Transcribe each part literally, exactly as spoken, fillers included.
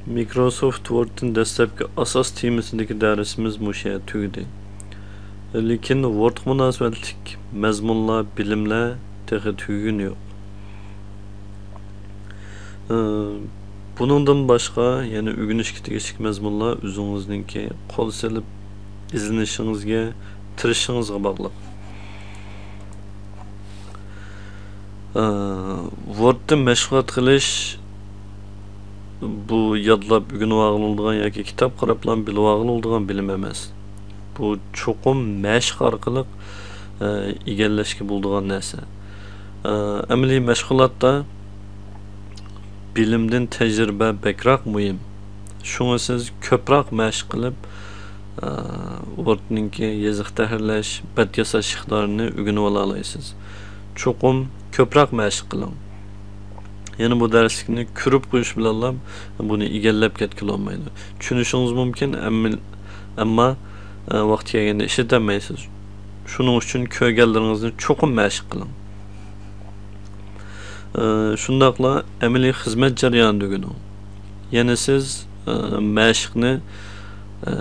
مىكروسوفت ۋوردتىن دەسلەپكى ئاساس تېمىسىدىكى دەرسىمىز مۇشۇ يەردە تۈگىدى. لېكىن ۋوردقا مۇناسىۋەتلىك مەزمۇنلار، بىلىملەر تېخى تۈگىگىنى يوق. ئى، بۇنىڭدىن باشقا يەنە ئۆگىنىشكە تېگىشلىك مەزمۇنلار ئۆزىڭىزنىڭكى قول سېلىپ ئىزدىنىشىڭىزگە، تىرىشىشىڭىزغا باغلىق. ئى، ۋوردتا مەشغۇلات قىلىش بۇ يادلاپ ئۆگىنىۋالغىلى بولىدىغان ياكى كىتاب قاراپلا بىلىۋالغىلى بولىدىغان بىلىم ئەمەس. بۇ چوقۇم مەشىق ئارقىلىق، ئى، ئىگىلەشكە بولىدىغان نەرسە. ئى، ئەمەلىي مەشغۇلاتتا بىلىمدىن تەجرىبە بەكرەك مۇھىم. شۇڭا سىز كۆپرەك مەشىق قىلىپ، ئى، ۋوردنىڭكى يېزىق تەھرىرلەش، بەت ياساش ئىقتىدارىنى ئۆگىنىۋالالايسىز. چوقۇم كۆپرەك مەشىق قىلىڭ. يەنە بۇ دەرسلىكنى كۆرۈپ قويۇش بىلەنلا بۇنى ئىگىلەپ كەتكىلى بولمايدۇ. چۈشىنىشىڭىز مۇمكىن، ئەمما، ئەمما، ئە، ۋاقتى كەلگەندە ئىشلىتەلمەيسىز. شۇنىڭ ئۈچۈن كۆرگەنلىرىڭىزنى چوقۇم مەشىق قىلىڭ. ئە، شۇنداقلا ئەمەلىي خىزمەت جەريانىدا ئۆگىنىڭ. يەنى سىز، ئە، مەشىقنى، ئە،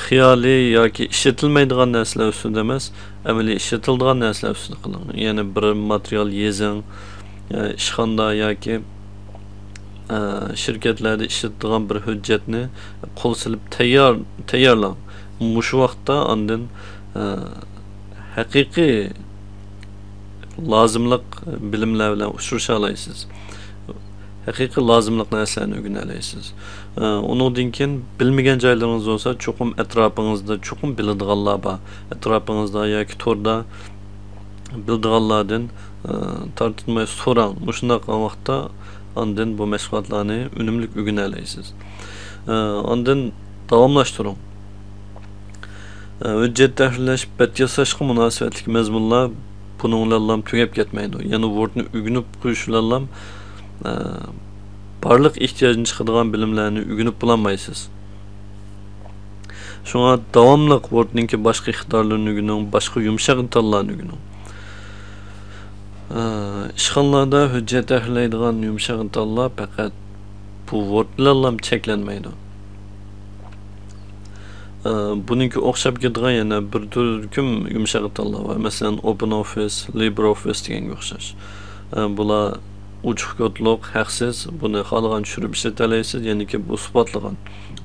خىيالىي ياكى ئىشلىتىلمەيدىغان نەرسىلەر ئۈستىدە ئەمەس، ئەمەلىي ئىشلىتىلىدىغان نەرسىلەر ئۈستىدە قىلىڭ. يەنى بىر ماتېرىيال يېزىڭ، ئە، ئىشخانىدا ياكى، ئە، شىركەتلەردە ئىشلىتىدىغان بىر ھۆججەتنى قول سېلىپ تەييار، تەييارلاڭ. مۇشۇ ۋاقىتتا ئاندىن، ئە، ھەقىقىي لازىملىق بىلىملەر بىلەن ئۇچرىشالايسىز. ھەقىقىي لازىملىق نەرسىلەرنى ئۆگىنەلەيسىز. ئە، ئۇنىڭدىن كېيىن بىلمىگەن جايلىرىڭىز بولسا، چوقۇم ئەتراپىڭىزدا چوقۇم بىلىدىغانلار بار. ئەتراپىڭىزدا ياكى توردا بىلىدىغانلاردىن، ئە، تارتىنماي سوراڭ. مۇشۇنداق قىلغان ۋاقىتتا ئاندىن بۇ مەشغۇلاتلارنى ئۈنۈملۈك ئۆگىنەلەيسىز. ئە، ئاندىن داۋاملاشتۇرۇڭ. ئە، ھۆججەت تەھرىرلەش، بەت ياساشقا مۇناسىۋەتلىك مەزمۇنلار بۇنىڭ بىلەنلا تۈگەپ كەتمەيدۇ. يەنە ۋوردنى ئۆگىنىپ قويۇش بىلەنلا، ئە، بارلىق ئېھتىياجدىن چىقىدىغان بىلىملەرنى ئۆگىنىپ بولالمايسىز. شۇڭا داۋاملىق ۋوردنىڭكى باشقا ئىقتىدارلىرىنى ئۆگىنىڭ، باشقا يۇمشاق دېتاللارنى ئۆگىنىڭ. ئە، ئىشخانىلاردا ھۆججەت تەھرىرلەيدىغان يۇمشاق دېتاللار پەقەت بۇ ۋورد بىلەنلا چەكلەنمەيدۇ. ئە، بۇنىڭكى ئوخشاپ كېتىدىغان يەنە بىر تۈركۈم يۇمشاق دېتاللار بار. مەسىلەن، ئوپېن ئوفىس، لىبرې ئوفىس دېگەنگە ئوخشاش. ئە، بۇلار ئوچۇق كودلۇق، ھەقسىز، بۇنى خالىغان چۈشۈرۈپ ئىشلىتەلەيسىز، يەنىكى بۇ ئىسپاتلىغان.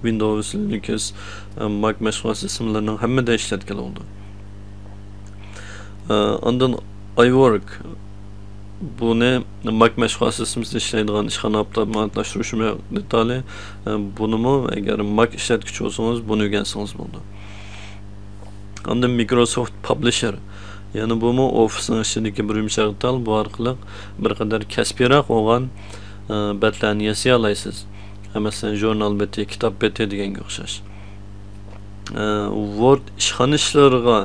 ۋىندوۋس، لىنۇكس، ئە، ماك مەشغۇلات سىستېمىلىرىنىڭ ھەممىدە ئىشلەتكىلى بولىدۇ. ئە، ئاندىن ئايۋورك. بۇنى ماك مەشغۇلات سىستېمىسىدا ئىشلەيدىغان ئىشخانا ئاپتوماتلاشتۇرۇش دېتالى. ئە، بۇنىمۇ ئەگەر ماك ئىشلەتكۈچى بولسىڭىز، بۇنى ئۆگەنسىڭىز بولىدۇ. ئاندىن مىكروسوفت پابلىشېر. يەنە بۇمۇ ئوفىسنىڭ ئىچىدىكى بىر يۇمشاق دېتال. بۇ ئارقىلىق بىر قەدەر كەسپىيراق بولغان، ئە، بەتلەرنى ياسىيالايسىز. مەسىلەن، ژۇرنال بېتى، كىتاب بېتى دېگەنگە ئوخشاش. ئە، ۋورد ئىشخانا ئىشلىرىغا،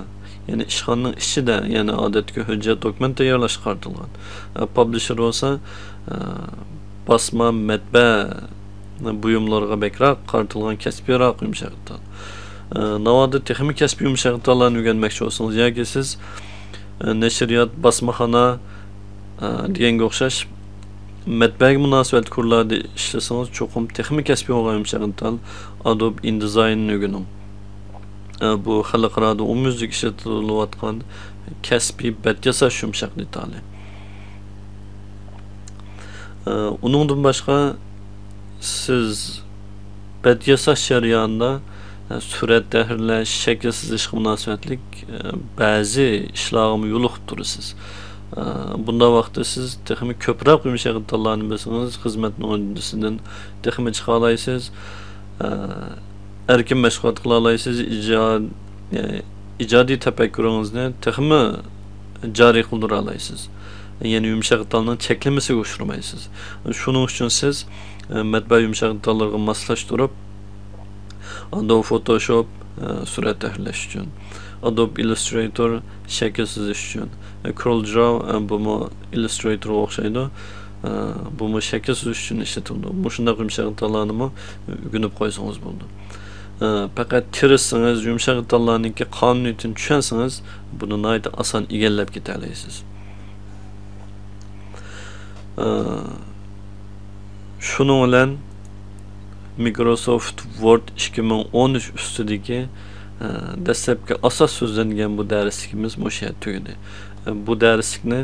يەنى ئىشخانىنىڭ ئىچىدە، يەنى ئادەتتىكى ھۆججەت، دوكۇمېنت تەييارلاشقا قارىتىلغان. ئە، پابلىشېر بولسا، ئە، باسما، مەتبەئە بۇيۇملىرىغا بەكرەك قارىتىلغان كەسپىيراق يۇمشاق دېتال. ئە، ناۋادا تېخىمۇ كەسپىي يۇمشاق دېتاللارنى ئۆگەنمەكچى بولسىڭىز ياكى سىز، ئە، نەشرىيات، باسمىخانا، ئە، دېگەنگە ئوخشاش مەتبەئەگە مۇناسىۋەتلىك تۈرلەردە ئىشلىسىڭىز، چوقۇم تېخىمۇ كەسپىي بولغان يۇمشاق دېتال ئادوب ئىندىزايننى ئۆگىنىڭ. ئە، بۇ خەلقئارادا ئومۇميۈزلۈك ئىشلىتىلىۋاتقان كەسپىي بەت ياساش يۇمشاق دېتالى. ئە، ئۇنىڭدىن باشقا، سىز بەت ياساش جەريانىدا، ئە، سۈرەت تەھرىرلەش، شەكىل سىزىشقا مۇناسىۋەتلىك، ئە، بەزى ئىشلارغىمۇ يولۇقۇپ تۇرىسىز. ئە، بۇنداق ۋاقىتتا سىز تېخىمۇ كۆپرەك يۇمشاق دېتاللارنى بىلسىڭىز، خىزمەتنىڭ ھۆددىسىدىن تېخىمۇ چىقالايسىز. ئە، ئەركىن مەشغۇلات قىلالايسىز، ئىجاد-، ئىجادىي تەپەككۇرىڭىزنى تېخىمۇ جارى قىلدۇرالايسىز. يەنى يۇمشاق دېتالنىڭ چەكلىمىسىگە ئۇچرىمايسىز. شۇنىڭ ئۈچۈن سىز، ئە، مەتبەئە يۇمشاق دېتاللىرىغا ماسلاشتۇرۇپ، ئادوب فوتوشوپ، ئە، سۈرەت تەھرىرلەش ئۈچۈن، ئادوب ئىللۇسترېيتور شەكىل سىزىش ئۈچۈن، ئە، كورل دراو، ئە، بۇمۇ ئىللۇسترېيتورغا ئوخشايدۇ. ئە، بۇمۇ شەكىل سىزىش ئۈچۈن ئىشلىتىلىدۇ. مۇشۇنداق يۇمشاق دېتاللارنىمۇ ئۆگىنىپ قويسىڭىز بولىدۇ. ئە، پەقەت تىرىشسىڭىز، يۇمشاق دېتاللارنىڭكى قانۇنىيىتىنى چۈشەنسىڭىز، بۇنى ناھايىتى ئاسان ئىگىلەپ كېتەلەيسىز. ئە، شۇنىڭ بىلەن Microsoft Word ئىككى مىڭ ئون ئۈچ ئۈستىدىكى، ئە، دەسلەپكى ئاساس سۆزلەنگەن بۇ دەرسلىكىمىز مۇشۇ يەردە تۈگىدى. ئە، بۇ دەرسلىكنى،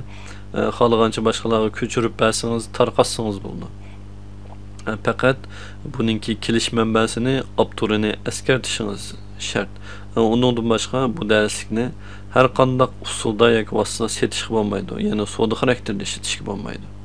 ئە، خالىغانچە باشقىلارغا كۆچۈرۈپ بەرسىڭىز، تارقاتسىڭىز بولىدۇ. ئە، پەقەت بۇنىڭكى كېلىش مەنبەسىنى، ئاپتورىنى ئەسكەرتىشىڭىز شەرت. ئە، ئۇنىڭدىن باشقا بۇ دەرسلىكنى ھەر قانداق ئۇسۇلدا ياكى ۋاسىتىدە سېتىشقا بولمايدۇ، يەنى سودا خاراكتېرىدە ئىشلىتىشكە بولمايدۇ.